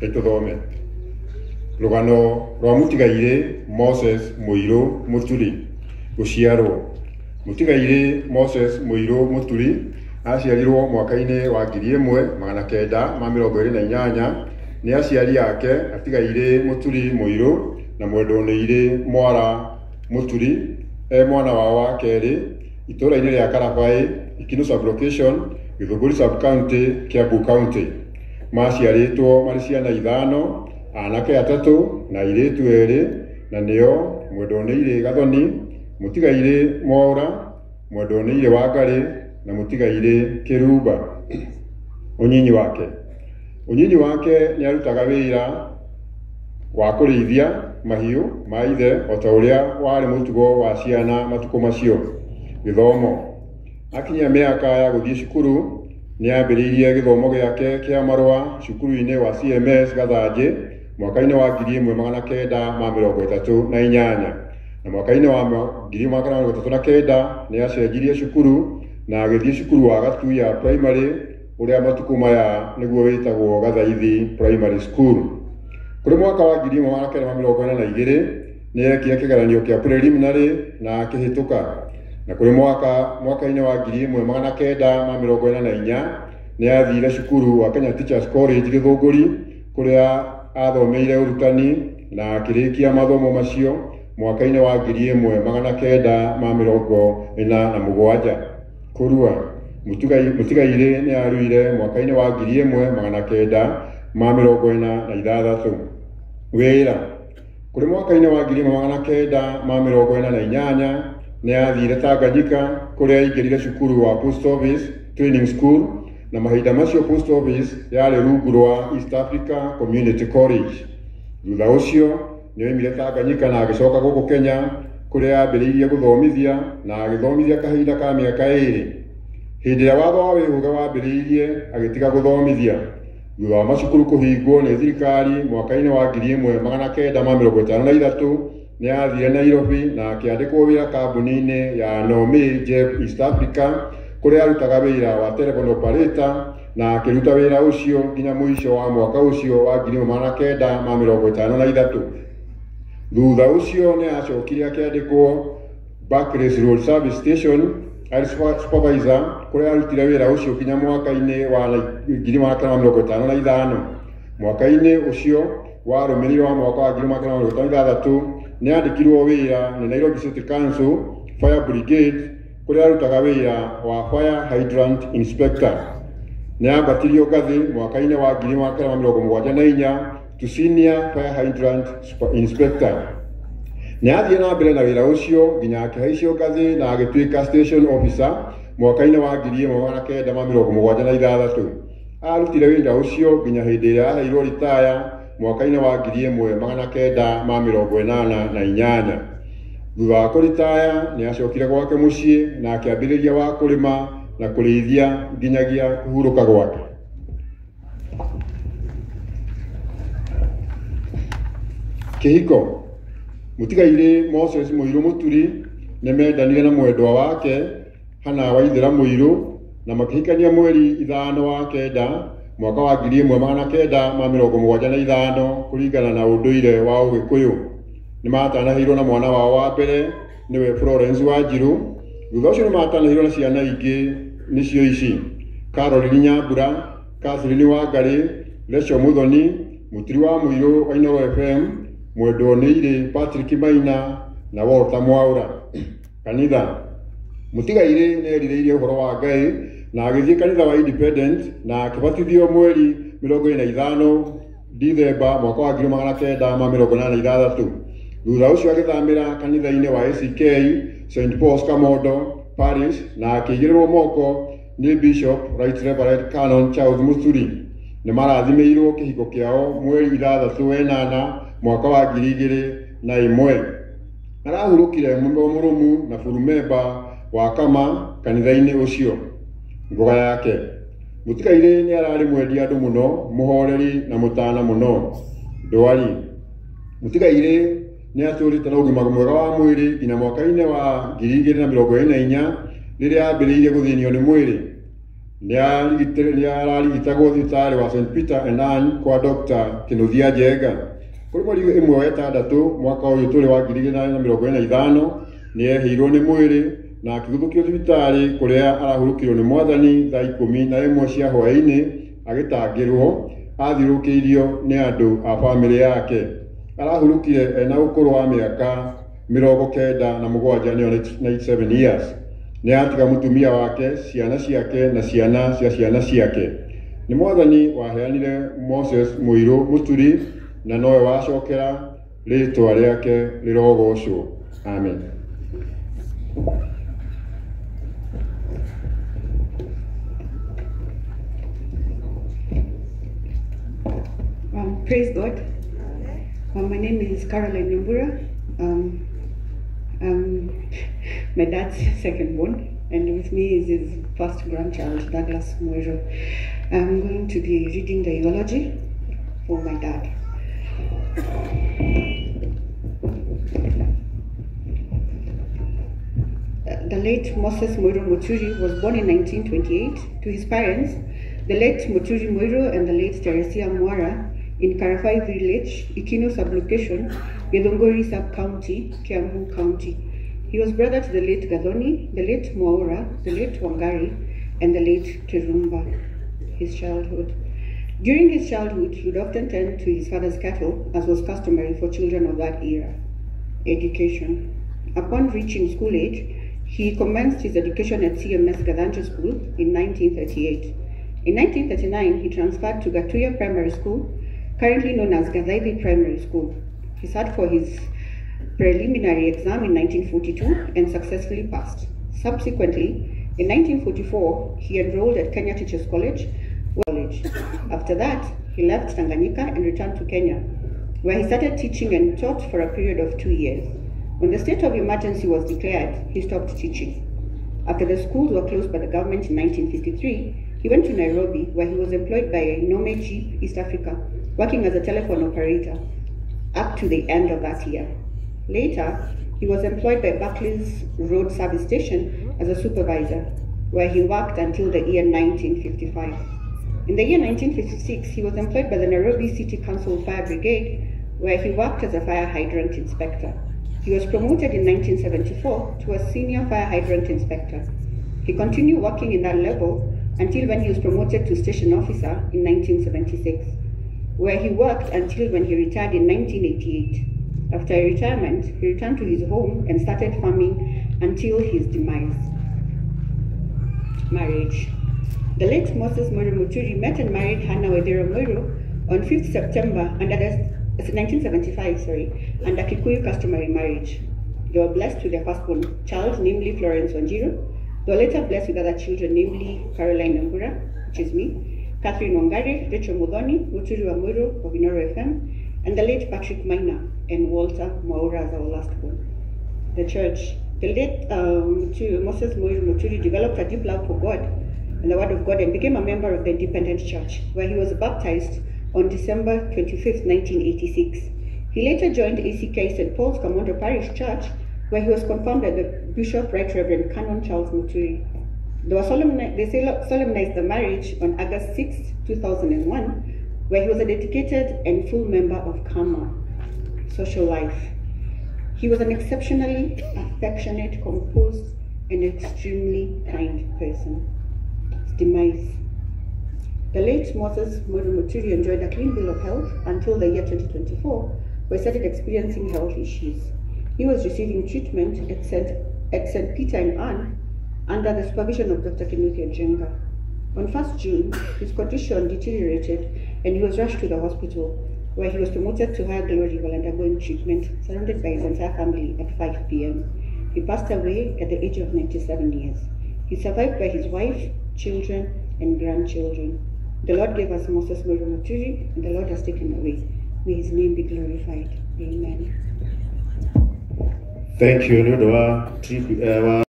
Tũthome rũgano rwa mũtigairĩ Moses Mũirũ Mũturi. Gũciarwo. Mũtigairĩ Moses Mũirũ Mũturi aciarirwo mwaka-inĩ wa 1928 nĩ aciari ake atigairĩ Mũturi Mũirũ na Mwendonĩirĩ Mwara Mũturi e mwana wao wa kerĩ itũũra-inĩ rĩa Karabaĩ, Ikinu sub-location, Gĩthũngũri sub-county, Kiambu County. Maciarĩtwo marĩ ciana 5, anake 3 na airĩtu 2, na nĩo Mwendonĩirĩ Gathoni, Mũtigairĩ Mwaũra, Mwendonĩirĩ Wangarĩ na Mũtigairĩ Kĩrumba. Ũnyinyi wake. Ũnyinyi wake nĩ arutaga wĩra wa kũrĩithia mahiũ ma ithe o ta ũrĩa warĩ mũtugo wa ciana matukũ macio. Gĩthomo. Akinyia mĩaka ya gũthiĩ cukuru nĩ ambĩrĩirie gĩthomo gĩake kĩa marũa cukuru-inĩ wa CMS Gathanjĩ mwaka-inĩ wa 1938 na mwaka-inĩ wa 1939 nĩ acenjirie cukuru na agĩthiĩ cukuru wa Gatuya Primary ũrĩa matukũ maya nĩguo wĩtagwo Gathaithi Primary School. Kũrĩ mwaka wa 1942 nĩ ekire kĩgeranio kĩa preliminary na akĩhĩtũka, na kũrĩ mwaka-inĩ wa 1944 nĩ athire cukuru wa Kenya Teachers College Gĩthũngũri kũrĩa athomeire ũrutani na akĩrĩkia mathomo macio mwaka-inĩ wa 1947. Kũrua. Mũtigairĩ nĩ aruire mwaka-inĩ wa 1946. Wĩra. Kũrĩ mwaka-inĩ wa 1948 nĩ athire Tanganyika kũrĩa aingĩrire cukuru wa Post Office Training School, na mahinda macio Post Office yarĩ rungu rwa East Africa Community College. Thutha ũcio nĩ oimire Tanganyika na agĩcoka gũkũ Kenya kũrĩa ambĩrĩirie gũthomithia na agĩthomithia kahinda ka mĩaka 2. Hĩndĩ ĩrĩa watho wa wĩhũge wambĩrĩirie agĩtiga gũthomithia. Thutha wa macukuru kũhingwo nĩ thirikari mwaka-inĩ wa 1953 nĩ athire Nairobi na akĩandĩkwo wĩra kambuni-inĩ ya Nomé Jeb East Africa kũrĩa arutaga wĩra wa telephone operator na akĩruta wĩra ũcio nginya mũico wa mwaka ũcio wa 1953. Thutha ũcio nĩ acokire akĩandĩkwo Barclays Road Service Station arĩ supervisor kũrĩa arutire wĩra ũcio nginya mwaka-inĩ wa 1955. Mwaka-inĩ ũcio warũmĩrĩire wa mwaka wa 1956 nĩ andĩkirwo wĩra nĩ Nairobi City Council Fire Brigade kũrĩa arutaga wĩra wa fire hydrant inspector. Nĩ ambatirio ngathĩ mwaka-inĩ wa 1974 to senior fire hydrant inspector. Nĩ athiĩ na mbere na wĩra ũcio nginya akĩhaicio ngathĩ na agĩtuĩka station officer mwaka-inĩ wa 1976. Arutire wĩra ũcio nginya hĩndĩ ĩrĩa aheirwo ritaya mwaka-inĩ wa 1988. Thutha wa kũritaya nĩ acokire gwake mũciĩ na akĩambĩrĩria wa kũrĩma na kũrĩithia nginyagia kũhurũka gwake. Kĩhiko. Mũtigairĩ Moses Mũirũ Mũturi nĩ mendanire na mwendwa wake Hana Waithera Mũirũ na makĩhikania mweri 5 wa 9 mwaka wa 1975 kũringana na ũndũire wa Ũgĩkũyũ. Nĩ matanahĩirwo na mwana wao wa mbere nĩwe Florence Wanjiru. Thutha ũcio nĩ matanahĩirwo na ciana ingĩ nĩcio ici: Caroline Nyambura, Catherine Wangarĩ, Rachel Muthoni, Mũturi wa Mũirũ wa Inooro FM, Mwendonĩirĩ Patrick Maina na Walter Mwaũra. Kanitha. Mũtigairĩ nĩ erirĩirie ũhoro wa Ngai na agĩthiĩ kanitha wa Independent na akĩbatithio mweri 25 Dithemba mwaka wa 1986. Thutha ũcio agĩthamĩra kanitha-inĩ wa ACK St Paul's Kamondo Parish na akĩigĩrĩrwo moko nĩ Bishop Right Reverend Canon Charles Muturi. Nĩ marathimĩirwo kĩhiko kĩao mweri 6 8 mwaka wa 2001. Arahurũkire mũrũmu na burumemba wa Kama kanitha-inĩ ũcio. Ngoga yake. Mũtigairĩ nĩ ararĩ mwendi andũ mũno, mũhoreri na mũtana mũno. Ndwari. Mũtigairĩ nĩ atũrĩte na ũgima mwega wa mwĩrĩ nginya mwaka-inĩ wa 2024 rĩrĩa ambĩrĩirie gũthĩnio nĩ mwĩrĩ. Nĩ ararigitagwo thibitarĩ wa St Peter and Ann kwa Dr. Kĩnuthia Njenga. Kũrĩ mweri ĩmwe wa ĩtandatũ mwaka ũyũ tũrĩ wa 2025 nĩ ehĩirwo nĩ mwĩrĩ na akĩguthũkio thibitarĩ kũrĩa arahurũkirwo nĩ mwathani thaa 11 cia hwaĩ-inĩ agĩtangĩrwo athiũrũrũkĩirio nĩ andũ a bamĩrĩ yake. Arahurũkire ena ũkũrũ wa mĩaka 97 nĩyo 97 years. Nĩ atiga mũtumia wake, ciana ciake na ciana cia ciana ciake. Nĩ mwathani waheanire Moses Mũirũ Mũturi na nowe wacokera rĩtwa rĩake rĩrogocwo. Amen. Praise God. My name is Caroline Nyambura. My dad's second born, and with me is his first grandchild, Douglas Muiru. I'm going to be reading the eulogy for my dad. The late Moses Muiru Muturi was born in 1928 to his parents, the late Muturi Muiru and the late Teresia Mwara, in Karafai village, Ikino sublocation, Githunguri sub-county, Kiambu County. He was brother to the late Gathoni, the late Mwaura, the late Wangari, and the late Kirumba. His childhood. During his childhood, he would often tend to his father's cattle, as was customary for children of that era. Education. Upon reaching school age, he commenced his education at CMS Gathanja School in 1938. In 1939, he transferred to Gatuya Primary School, currently known as Gathaithi Primary School. He sat for his preliminary exam in 1942 and successfully passed. Subsequently, in 1944, he enrolled at Kenya Teachers College. After that, he left Tanganyika and returned to Kenya, where he started teaching and taught for a period of 2 years. When the state of emergency was declared, he stopped teaching. After the schools were closed by the government in 1953, he went to Nairobi, where he was employed by Nome Jeep East Africa, working as a telephone operator up to the end of that year. Later, he was employed by Barclays Road Service Station as a supervisor, where he worked until the year 1955. In the year 1956, he was employed by the Nairobi City Council Fire Brigade, where he worked as a fire hydrant inspector. He was promoted in 1974 to a senior fire hydrant inspector. He continued working in that level until when he was promoted to station officer in 1976, where he worked until when he retired in 1988. After retirement, he returned to his home and started farming until his demise. Marriage. The late Moses Muiru Muturi met and married Hannah Waithera Muiru on 5th September under 1975, under Kikuyu customary marriage. They were blessed with their firstborn child, namely Florence Wanjiru. They were later blessed with other children, namely Caroline Nyambura, which is me, Catherine Wangari, Rachel Muthoni, Muturi wa Muiru of Inoro FM, and the late Patrick Maina and Walter Mwaura as our last born. The church. The late Moses Muiru Muturi developed a deep love for God and the Word of God and became a member of the Independent Church, where he was baptized on December 25, 1986. He later joined ACK St. Paul's Kamondo Parish Church, where he was confirmed by the Bishop Right Reverend Canon Charles Muturi. They solemnized the marriage on August 6, 2001, where he was a dedicated and full member of Kama. Social life. He was an exceptionally affectionate, composed, and extremely kind person. His demise. The late Moses Muiru Muturi enjoyed a clean bill of health until the year 2024, where he started experiencing health issues. He was receiving treatment at St. Peter and Ann under the supervision of Dr. Kinuthia Njenga. On 1st June, his condition deteriorated and he was rushed to the hospital, where he was promoted to higher glory while undergoing treatment, surrounded by his entire family at 5 p.m. He passed away at the age of 97 years. He survived by his wife, children, and grandchildren. The Lord gave us Moses Muiru Muturi, and the Lord has taken away. May his name be glorified. Amen. Thank you.